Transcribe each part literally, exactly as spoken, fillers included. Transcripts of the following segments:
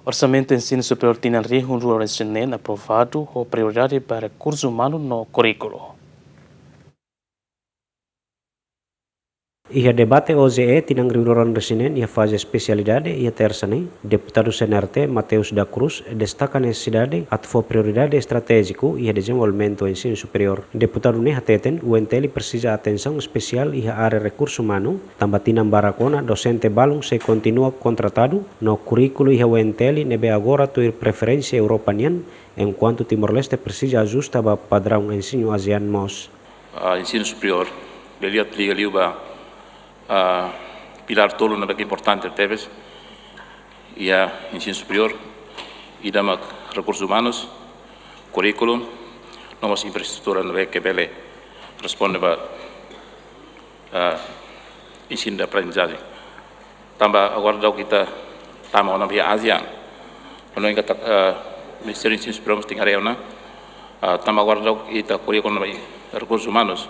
Orsamentu Ensinu Superiór tinan rihun rua resin neen aprovadu ho prioridade ba rekursu umanu no kurríkulu. Iha debate O J E tinan rihun rua resin neen iha faze espesialidade iha Tersa ne'e, Deputadu C N R T Mateus da Cruz destaka nesesidade atu fó prioridade estratéjiku iha dezenvolvimentu ensinu superiór. Deputadu ne'e hateten U N T L presiza atensaun espesiál iha área rekursu umanu, tanba tinan barak ona dosente balun sei kontinua kontratadu, no kurríkulu iha U N T L ne'ebé agora tuir preferénsia Europa nian, enkuantu Timor-Leste presiza ajusta ba padraun ensinu ASEAN mós. Ah, ensinu superiór, liuliu liga liu ba, ah, pilár tolu ne'ebé ke importante tebes iha ensinu superiór, ida mak rekursus umanus, kurríkulu, no mós infraestrutura ne'ebé ke bele responde ba, ah, ensinu de aprendizajen. Tanba agora daudaun ita tama ona ba iha ASEAN. Hanoin katak, eh, Ministériu Ensinu Superiór mós tenke haree ona, eh, tanba agora daudaun ita ko'alia kona-ba rekursus umanus,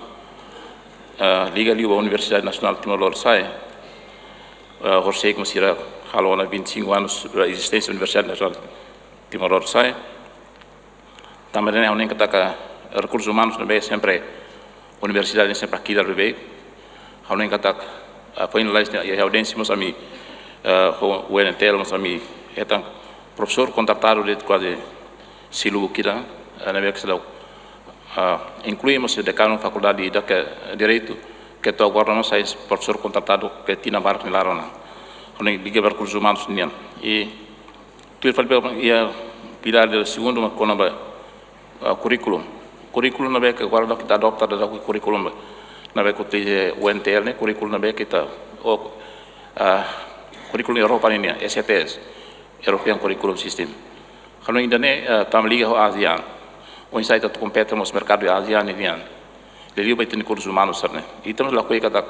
eh, liga liu ba Universidade Nasionál Timor Lorosa'e, eh, horisehik mós sira halo ona vinte e cinco anos, eh, ezisténsia Universidade Nasionál Timor Lorosa'e. Tanba ne'e ha'u hanoin katak rekursus umanus ne'ebé sempre universidade ne'e sempre hakilar beibeik. Ha'u hanoin katak, ah, foin lalais ne'e iha audiénsia mós ami, ah, ho U N T L mós ami hetan profesór kontratadu de'it kuaze silu kira, ah, ne'ebé ke seidauk, ah, inklui mós dekanu fakuldade ida ke direitu, ke to'o agora mós sai profesór kontratadu ke tinan barak nia laran ona. Ha'u hanoin liga ba rekursus umanus nian. I tuir fali ba iha pilár segundu mak kona-ba, ah, kurríkulu. Kurríkulu ne'ebé ke agora daudaun ita adopta daudaun kurríkulu ne'ebé ke utiliza U N T L ne'e, kurríkulu ne'ebé ke ita, oh, ah, kurríkulu Europa nian, E C T S, European Curriculum System. Ha'u hanoin ida-ne'e, ah, tanba liga ho ASEAN. Oinsá ita atu kompete mós merkadu ASEAN nian. Liuliu ba ita-nia rekursus umanus sira-ne'e. Ita mós lakohi katak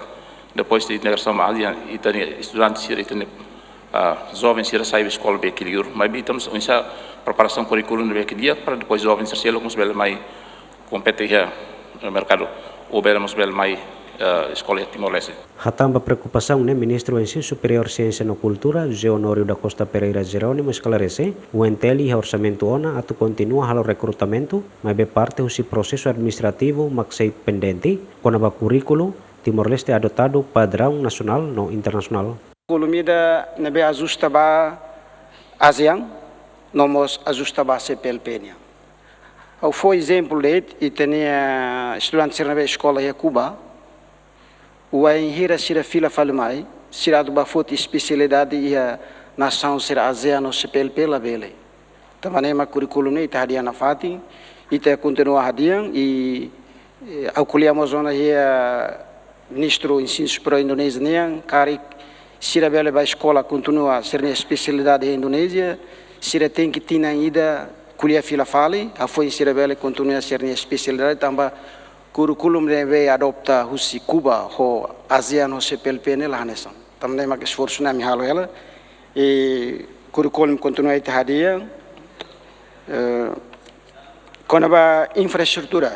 depois de integrasaun ba ASEAN, ita-nia estudante sira, ita-nia, ah, joven sira sai ba eskola beik liur. Maibé ita mós oinsá preparasaun kurríkulu ne'ebé ke di'ak para depois joven sira seluk mós bele mai kompete iha merkadu, ou bele mós bele mai, ah, eskola iha Timor-Leste. Hatán ba preokupasaun ne'e, Ministru Ensinu Superiór, Siénsia no Kultura, José Honório da Costa Pereira Jerónimo esklarese, U N T L iha orsamentu ona atu kontinua halo rekrutamentu, maibé parte husi prosesu administrativu mak sei pendente, kona-ba kurríkulu Timor-Leste adotadu padraun nasionál no internasionál. Kurríkulu ida ne'ebé ajusta ba ASEAN, no mós ajusta ba C P L P nian. Ha'u fó ezemplu de'it, ita-nia estudante sira ne'ebé eskola iha Kuba, wainhira sira fila fali mai, sira atu bá foti espesialidade iha nasaun sira ASEAN no C P L P labele. Tanba ne'e mak kurríkulu ne'e ita hadi'a nafatin, ita kontinua hadi'a i, eh, ha'u ko'alia mós ona iha Ministru Ensinu Superiór Indonézia nian, karik sira bele bá eskola kontinua sira-nia espesialidade iha Indonézia, sira tenke tinan ida ko'alia fila fali, hafoin sira bele kontinua sira-nia espesialidade, tanba kurríkulu ne'ebé adopta husi Kuba ho ASEAN ho C P L P ne'e la hanesan. Tanba ne'e mak esforsu ne'e ami halo hela. I kurríkulu kontinua ita hadi'a. Eh, kona-ba infraestrutura.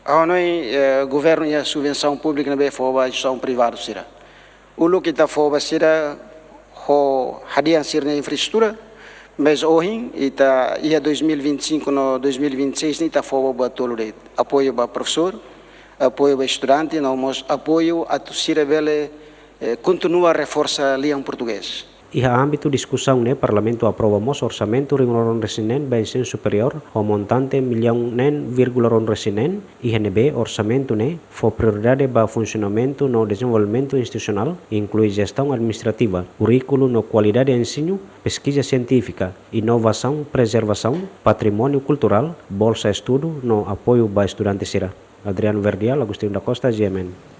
Ha'u hanoin, eh, governu iha subvensaun públika ne'ebé fó ba instituisaun privadu sira. Uluk ita fó ba sira ho hadi'a sira-nia infraestrutura, mas ohin ita iha dois mil e vinte e cinco no dois mil e vinte e seis ne'e ita fó ba buat tolu de'it. Apoiu ba profesór, apoiu ba estudante, no mós apoiu atu sira bele, eh, kontinua reforsa lian portugés. Iha ámbitu diskusaun ne'e, Parlamentu aprova mós orsamentu rihun rua ruanulu-resin-neen ba ensinu superiór, ho montante millaun neen vírgula ruanulu-resin-neen, iha ne'ebé orsamentu ne'e fó prioridade ba funsionamentu no dezenvolvimentu institusionál, inklui jestaun administrativa, kurríkulu no kualidade ensinu, peskiza sientífika, inovasaun, prezervasaun, patrimóniu kulturál, bolsa estudu no apoiu ba estudante sira. Adriano Verdial, Agostinho da Costa, G M N.